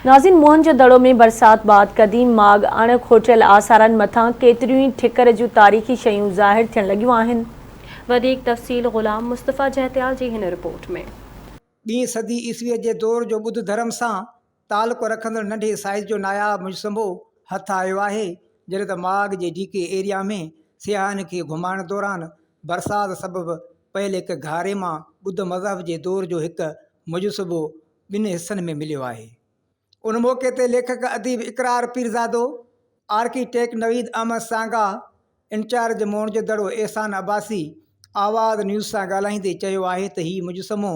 ناظرين موهن جو دڙو ۾ برسات بعد قديم ماڳ اڻ کوٽيل آثارن مٿان ڪيتريون ئي ٺڪر جون تاريخي شيون ظاهر ٿيڻ لڳيون آهن. وڌيڪ تفصيل غلام مصطفيٰ جهتيال جي هن رپورٽ ۾. ٻي صدي عيسويء جي دور جو ٻڌ ڌرم سان تعلق رکندڙ ننڍي سائيز جو ناياب مجسمو هٿ آيو آهي، جڏهن ته ماڳ جي ڊي ڪي ايريا ۾ سياحن کي گهمائڻ دوران برسات سبب پيل هڪ گهاري مان ٻڌ مذهب جي دور جو هڪ مجسمو ٻن حصن ۾ مليو آهي. ان موقعي تي ليکڪ اديب اقرار پيرزادو، آرڪيٽيڪٽ نويد احمد سانگاهه، انچارج موهن جو دڙو احسان عباسي آواز نيوز سان ڳالهائيندي چيو آهي ته هي مجسمو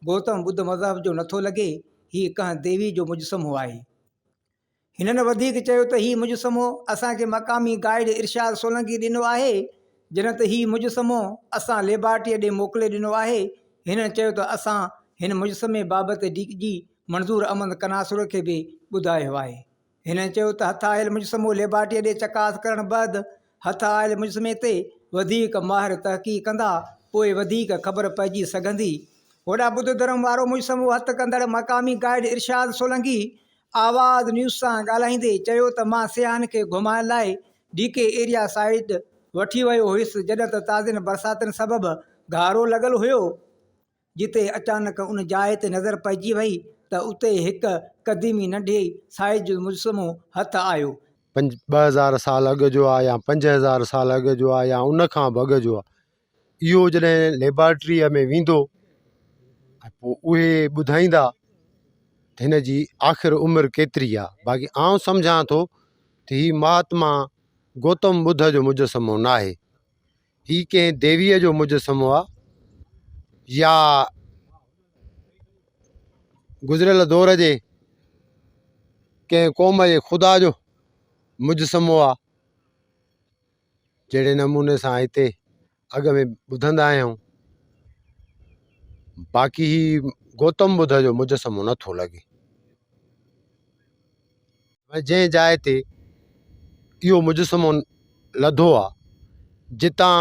گوتم ٻڌ مذهب جو نٿو لڳي، هي ڪنهن ديوي جو مجسمو آهي. هنن وڌيڪ چيو ته هي مجسمو اسان کي مقامي گائيڊ ارشاد سولنگي ڏنو آهي، جڏهن ته هي مجسمو اسان ليبارٽريء ڏي موڪلي ڏنو آهي. هنن چيو ته اسان هن مجسمي بابت ڊي جي منظور احمد قناصرو کي به ٻڌايو آهي. هنن چيو ته هٿ آيل مجسمو ليبارٽريء ڏي چڪاس ڪرڻ بعد هٿ آيل مجسمي تي وڌيڪ ماهر تحقيق ڪندا پوء وڌيڪ خبر پئجي سگهندي. هوڏانهن ٻڌ ڌرم وارو مجسمو هٿ ڪندڙ مقامي گائيڊ ارشاد سولنگي آواز نيوز سان ڳالهائيندي چيو ته مان سياحن کي گهمائڻ لاء ڊي ڪي ايريا سائيڊ وٺي ويو هيس جڏهن ته تازين برساتن سبب گهارو لڳل هيو جتي اچانڪ ان جاء تي نظر پئجي وئي ته اتي هڪ قديمي ننڍي سائيز جو مجسمو هٿ آيو. 2000 سال اڳ جو آ يا 5000 سال اڳ جو آ يا ان کان به اڳ جو آ اهو جڏهن ليبارٽريء ۾ ويندو ۽ پوء اهي ٻڌائيندا ته هن جي آخر عمر ڪيتري آ باقي آئون سمجهان ٿو ته هي مهاتما گوتم ٻڌ جو مجسمو ناهي هي ڪنهن ديويء جو مجسمو آ يا گذريل دور جي ڪنهن قوم جي خدا جو مجسمو آ جهڙي نموني سان هتي اڳ ۾ ٻڌندا آيا آهيون باقي هي گوتم ٻڌ جو مجسمو نٿو لڳي جنهن جاء تي اهو مجسمو لڌو آ جتان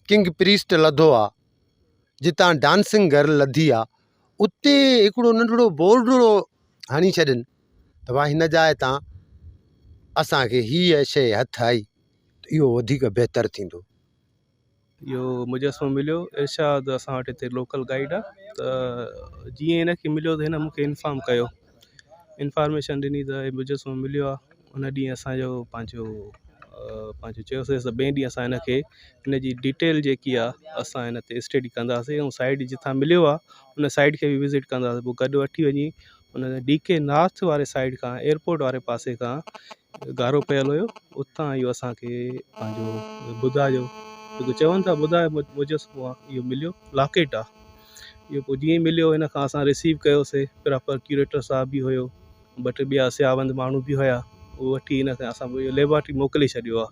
ڪنگ پريسٽ لڌو آ جتان ڊانسنگ گرل لڌي آ اتي هڪڙو ننڍڙو بورڊڙو هڻي ڇڏين ته ڀاء هن جاء تان اسانکي هيء شيء هٿ آئي ته اهو وڌيڪ بهتر ٿيندو. اهو مجسمو مليو ارشاد اسان وٽ هتي لوڪل گائيڊ آ ته جيئن هن کي مليو ته هن مون کي انفارم ڪيو انفارميشن ڏني ته هي مجسمو مليو آ ان ڏينهن اسانجو پنهنجو پنهنجو چيوسينس ته ٻئي ڏينهن اسان هن کي هن جي ڊيٽيل جيڪي آ اسان هن تي اسٽڊي ڪنداسين ۽ سائيڊ جتان مليو آ ان سائيڊ کي به وزٽ ڪنداسين پوء گڏ وٺي وڃي ان ڊي ڪي نارٿ واري سائيڊ کان ايئرپورٽ واري پاسي کان گارو پيل هيو اتان اهو اسان کي پنهنجو ٻڌا جو جيڪو چون ٿا ٻڌا جو مجسمو آهي اهو مليو لاڪيٽ آهي اهو پوء جيئن ئي مليو هن کان اسان رسيو ڪيوسي پراپر ڪيوريٽر صاحب به هيو ٻه ٽي ٻيا سياوند ماڻهو به هيا اهو وٺي هن کي اسان ليبارٽري موڪلي ڇڏيو آهي.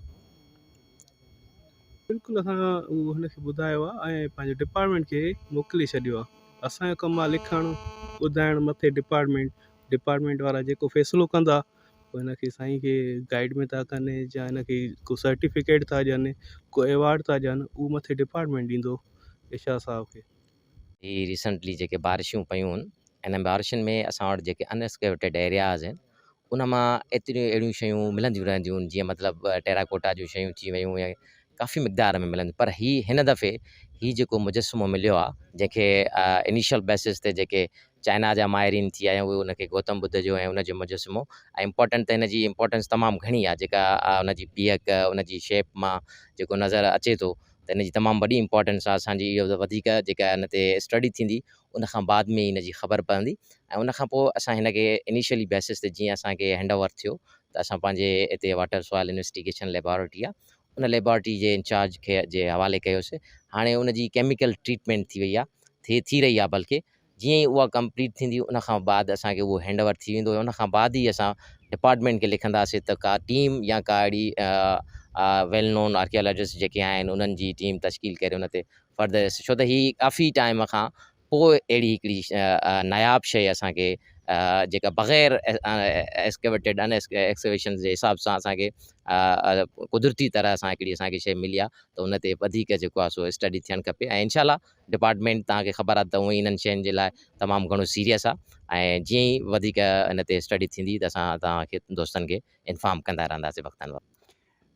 بلڪل اسان اهو هن کي ٻڌايو آهي ۽ پنهنجي ڊپارٽمينٽ کي موڪلي ڇڏيو آهي اسان جو ڪم آهي لکڻ ٻڌائڻ مٿي ڊپارٽمينٽ ڊپارٽمينٽ وارا جيڪو فيصلو ڪندا پوء هن کي سائين کي گائيڊ ۾ ٿا ڪن يا هن کي ڪو سرٽيفڪيٽ ٿا ڏين ڪو ايوارڊ ٿا ڏين اهو مٿي ڊپارٽمينٽ ڏيندو ارشاد صاحب کي. هي ريسنٽلي جيڪي بارشون پيون آهن انهن بارشن ۾ اسان وٽ جيڪي ان ايڪسڪيويٽيڊ ايرياز آهن ان مان ايتريون اهڙيون شيون ملنديون رهنديون آهن جيئن مطلب ٽيراڪوٽا جون شيون ٿي ويون يا ڪافي مقدار ۾ ملنديون پر هي هن دفعي هي جيڪو مجسمو مليو آهي جنهن کي انيشل بيسز تي جيڪي چائنا جا ماهرين ٿي آيا اهي ان کي گوتم ٻڌ جو ۽ ان جو مجسمو ۽ امپورٽنٽ ته هن جي امپورٽنس تمام گهڻي آهي جيڪا ان جي بيهڪ ان جي شيپ مان جيڪو نظر اچي ٿو ته ان جي تمام وڏي امپورٽنس آهي اسانجي اهو وڌيڪ جيڪا ان تي اسٽڊي ٿيندي ان کان بعد ۾ ان جي خبر پوندي ۽ ان کان پوء اسان هن کي انيشلي بيسس تي جيئن اسان کي هينڊ اوور ٿيو ته اسان پنهنجي هتي واٽر سوائل انويسٽيگيشن ليبارٽري آهي ان ليبارٽري جي انچارج کي جي حوالي ڪيوسي هاڻي ان جي ڪيميڪل ٽريٽمينٽ ٿي وئي آهي ٿي ٿي رهي آهي بلڪه جيئن ئي اها ڪمپليٽ ٿيندي ان کان بعد اسان کي اهو هينڊ اوور ٿي ويندو ان کان بعد ئي اسان ڊپارٽمينٽ کي لکنداسين ته ڪا ٽيم يا ڪا اهڙي ويل نون آرڪيالاجسٽ جيڪي آهن انهن جي ٽيم تشڪيل ڪري ان تي فردر ڇو ته هي ڪافي ٽائيم کان پوء اهڙي هڪڙي ناياب شيء اسان کي جيڪا بغير ايڪسڪيويٽيڊ ان ايڪسڪيويشن جي حساب سان اسان کي قدرتي طرح سان هڪڙي اسان کي شيء ملي آهي ته ان تي وڌيڪ جيڪو آهي سو اسٽڊي ٿيڻ کپي ۽ انشاء الله ڊپارٽمينٽ توهان کي خبر آهي ته هونئن ئي انهن شين جي لاء تمام گهڻو سيريس آهي ۽ جيئن ئي وڌيڪ ان تي اسٽڊي ٿيندي ته اسان توهان کي دوستن کي انفارم ڪندا رهنداسين وقتن وقت.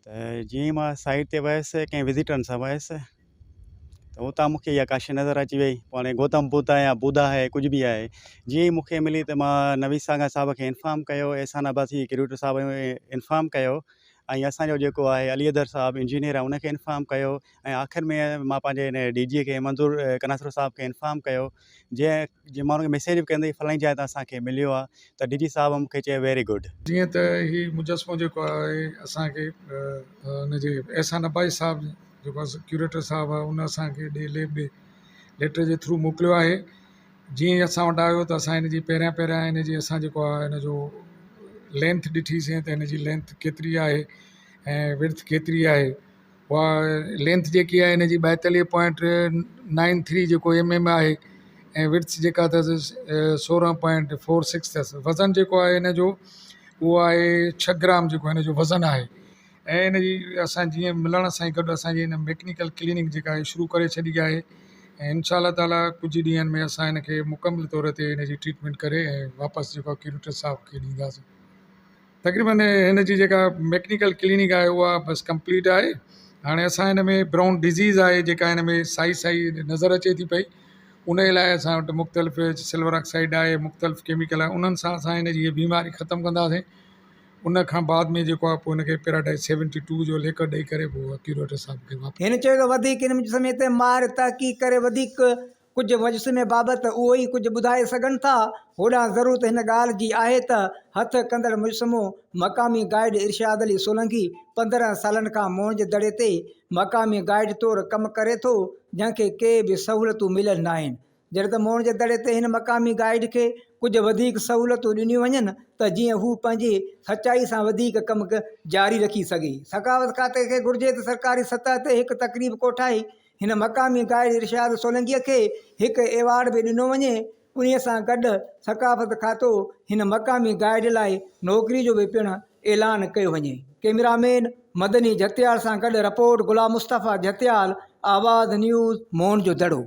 ته جيئن ئي مان سائيٽ تي ويس ڪنهن وزيٽرن سان ويس ته اتان مون کي اها ڪاشي نظر اچي وئي پوء هاڻي گوتم ٻڌ آهي يا ٻڌ آهي ڪجهه به آهي جيئن ئي مون کي ملي ته مان نويد سانگا صاحب کي انفارم ڪيو احسان عباسي ڪريوٽر صاحب کي انفارم ڪيو ۽ اسانجو جيڪو آهي علي حيدر صاحب انجنيئر آهي ان کي انفارم ڪيو ۽ آخر ۾ مان پنهنجي هن ڊي جي کي منظور ڪناسرو صاحب کي انفارم ڪيو جنهن جي مان ان کي ميسيج به ڪندي فلاڻي جاء تان اسان کي مليو آهي ته ڊي جي صاحب مون کي چيو ويري گڊ. جيئن ته هي مجسمو جيڪو آهي اسان کي ان جي احسان عباسي صاحب جيڪو آهي ڪيوريٽر صاحب آهي ان اسان کي ڏي ليب ڏي ليٽر جي ٿرو موڪليو آهي جيئن ئي اسان وٽ آيو ته اسان هن جي پهريان پهريان هن جي اسان جيڪو آهي هن جو لينٿ ڏٺيسين ته هن جي لينٿ ڪيتري آهي ۽ وڊٿ ڪيتري آهي اها لينٿ جيڪي آهي هن جي ٻائيتاليهه پوائنٽ نائن ٿري جيڪو ايم ايم آهي ۽ وڊٿ جيڪا اٿس سورهن پوائنٽ فور سڪس اٿس وزن جيڪو آهي هن جو اهو آهي ڇهه گرام جيڪو هن جو وزن آهي ۽ هن جي اسان جيئن ملڻ سان ئي گڏ اسان جي هن ميڪنيڪل ڪليننگ جيڪا آهي شروع ڪري ڇڏي آهي ۽ انشاء الله تعاليٰ ڪجهه ئي ڏينهن ۾ اسان هن کي مڪمل طور تي هن جي ٽريٽمينٽ ڪري ۽ واپس جيڪو آهي ڪيوريٽر صاحب کي ڏينداسين. تقريبن هن جي جيڪا ميڪنيڪل ڪليننگ آهي اها بس ڪمپليٽ آهي هاڻي اسان هن ۾ برائون ڊزيز آهي جيڪا هن ۾ سائي سائي نظر اچي ٿي پئي ان جي لاء اسان وٽ مختلف سلور آڪسائيڊ آهي مختلف ڪيميڪل آهي انهن سان اسان هن جي بيماري ختم ڪنداسين ان کان بعد ۾ جيڪو آهي پوء هن کي پيراڊائز سيونٽي ٽو جو ليڪر ڏئي ڪري پوء ڪيوريٽر صاحب کي واپس هن چيو ته وڌيڪ ان مجسمي تي ماهر تحقيق ڪري وڌيڪ ڪجهه مجسمي بابت اهو ئي ڪجهه ٻڌائي سگهن ٿا. هوڏانهن ضرورت هن ڳالهه جي آهي ته هٿ ڪندڙ مجسمو مقامي گائيڊ ارشاد علي سولنگي 15 سالن کان موهن جي دڙي تي مقامي گائيڊ طور ڪم ڪري ٿو جنهن کي ڪي به سهولتون مليل ناهن. جڏهن ته موهن جي دڙي تي هن مقامي گائيڊ کي ڪجهه وڌيڪ سهولتون ڏنيون وڃن ته جيئن هو پنهنجي سچائي سان وڌيڪ ڪم جاري رکي سگهي. ثقافت کاتي کي گهرجي ته سرڪاري سطح تي هڪ تقريب ڪوٺائي هن مقامي گائيڊ ارشاد سولنگيء کي هڪ ايوارڊ به ڏنو وڃي. انهيء سان گڏ ثقافت کاتو هن مقامي گائيڊ لاء نوڪري جو به پڻ اعلان ڪيو وڃي. ڪئميرا مين مدني جهتيال سان گڏ رپورٽ غلام مصطفيٰ جهتيال، آواز نيوز، موهن جو دڙو.